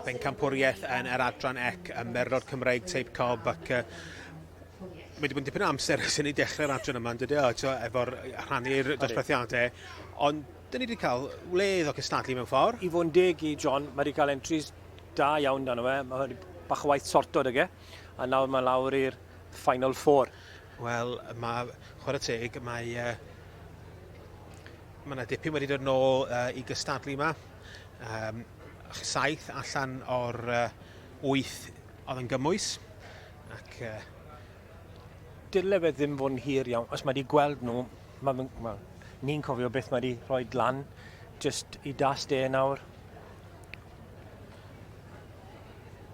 Y bencampwriaeth yn yr adran ec y Merlod Cymreig Teip Cob ac uh, mae wedi bod yn dipyn o amser ers i ni dechrau'r adran yma, yn dydy o, efo'r rhannu'r dosbarthiadau, ond dyn ni wedi cael wledd o cystadlu mewn ffordd. I fod yn deg i John, mae wedi cael entries da iawn dan fe, mae wedi bach o waith sorto ag e, a nawr mae lawr i'r Final Four. Wel, mae, chwarae teg, mae, uh, mae yna dipyn wedi dod nôl uh, i gystadlu yma. Um, saith allan o'r uh, wyth oedd yn gymwys. Ac, uh, Dyle fe ddim fod yn hir iawn. Os mae wedi gweld nhw, mae, well, ni'n cofio beth mae wedi rhoi lan, just i das de nawr.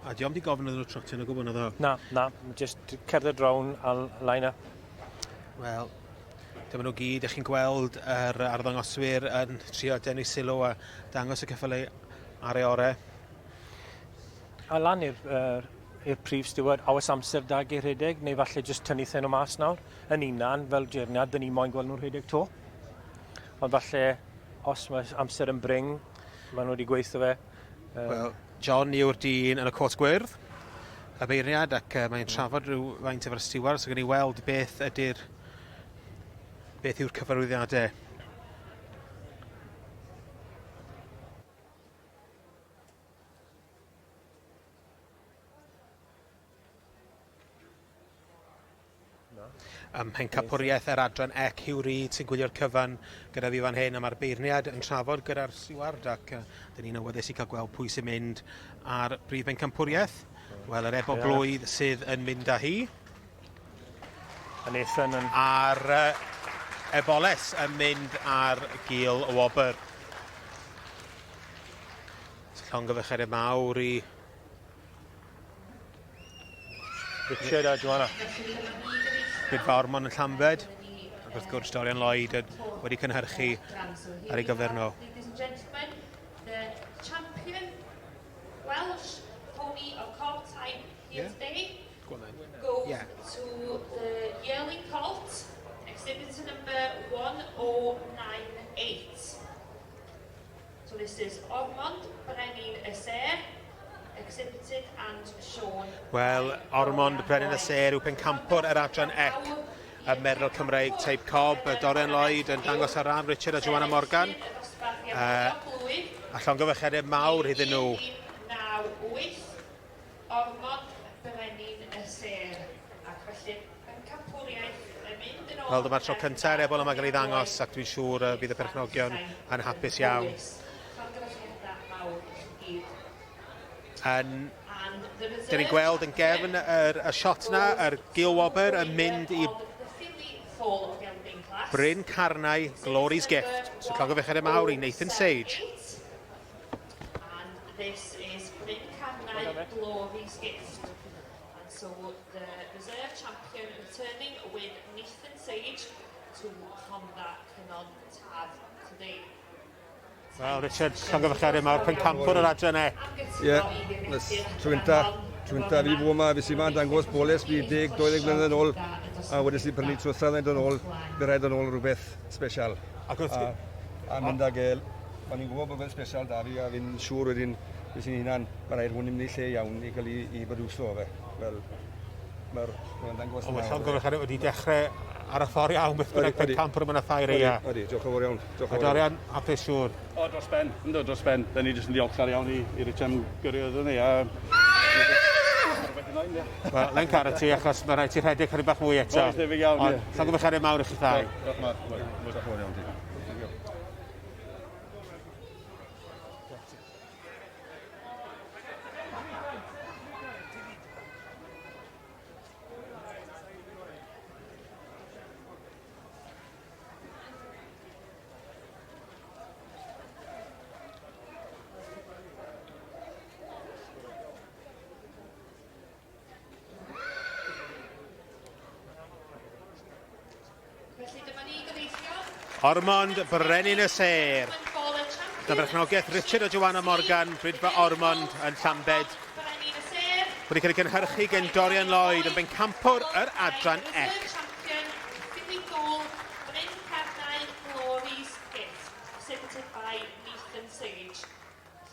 A diolch di gofyn iddyn nhw trotio yn o gwbl, naddo? Na, na, just cerdded rown a line up. Wel, dyma nhw gyd, ych chi'n gweld yr arddangoswyr yn trio denu sylw a dangos y ceffylau ar ei orau. A lan i'r uh, i'r prif steward, a oes amser da i rhedeg, neu falle jyst tynnu thyn nhw mas nawr, yn unan, fel jeirniad, dyn ni moyn gweld nhw'n rhedeg to. Ond falle, os mae amser yn bring, maen nhw wedi gweithio fe. Uh, Wel, John yw'r dyn yn y cot gwyrdd, y beirniad, ac uh, mae'n trafod rhyw faint efo'r stiward, so gen i weld beth ydy'r beth yw'r cyfarwyddiadau. Ym mhencampwriaeth yr adran ec, Huw Reid sy'n gwylio'r cyfan gyda fi fan hyn, a mae'r beirniad yn trafod gyda'r siward ac uh, dyn ni'n awyddus i cael gweld pwy sy'n mynd ar brif bencampwriaeth. Wel, yr ebo blwydd sydd yn mynd â hi. A Nathan yn... A'r uh, eboles yn mynd ar gil y wobr. Llongyfarchiadau mawr i Richard a Joanna. Byd fawr mon yn Llambed. Ac wrth gwrs Dorian Lloyd wedi cynhyrchu ar ei gyfer nhw. Ladies and gentlemen, the champion Welsh pony of cob type here yeah. today goes yeah. to the yearling colt, exhibitor number 1098. So this is Ormond Brenin y Sêr, exhibited and shown Wel, Ormond Brenin y Sêr yw pencampwr yr adran ec y Merlod Cymreig Teip Cob, Dorian Lloyd yn dangos ar ran Richard a Joanna Morgan. Uh, a llongyfarchiadau mawr iddyn nhw. 1998, Ormond Brenin y Sêr, ac felly pencampwriaeth yn mynd yn ôl. Wel, dyma'r tro cyntaf i'r ebol yma gael ei ddangos ac dwi'n siŵr y bydd y perchnogion yn hapus iawn. Yn, dyn ni'n gweld yn gefn yr, y shot na, yr Gil Wobr yn mynd i Bryn Carnau Glory's Gift. So llongyfarchiadau mawr i Nathan Sage. And this is Bryn Carnau Glory's Gift. And so the reserve champion returning with Nathan Sage to Rhondda Cynon Taf today. Wel, Richard, llongyfarchiadau mawr, pencampwr yr adran e. Ie, yeah, tro gynta, tro gynta fi fod yma, fi sy'n ma'n dangos boles fi 10, 20 mlynedd yn ôl, a wedi sy'n prynu trwsad yn ôl, fe rhaid yn ôl rhywbeth special. Ac wrth... A, a mynd ag e, o'n i'n gwybod bod fe'n special da fi, a fi'n siŵr wedyn, fi sy'n hunan, mae rhaid hwn i mynd i lle iawn i gael ei, i produso fe. Fel, mae'r mae'n dangos Ond mae llongyfarchiadau wedi dechrau ar y ffordd iawn beth bynnag pencampwr yma na thair eia. Odi, diolch yn fawr iawn. Diolch yn fawr. Dorian, hapus siŵr. O, dros ben, ynddo, dros ben. Da ni jyst yn ddiolchgar iawn i, i Rich am gyrru iddyn ni. A Wel, le'n caru ti, achos mae rhaid ti rhedeg chydig bach mwy eto. Oes, debyg iawn, ie. Ond, llongyfarchiadau mawr i chi thau. Diolch yn fawr. Diolch yn fawr iawn ti. Felly dyma ni gyfeillion. Ormond Brenin y Sêr. Dyma berchnogaeth Richard a Joanna Morgan, Brydfa Ormond yn Llambed. Wedi cael ei gynhyrchu gen Dorian Lloyd yn bencampwr yr adran ec. Exhibited by Nathan Sage.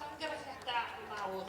Llongyfarchiadau mawr.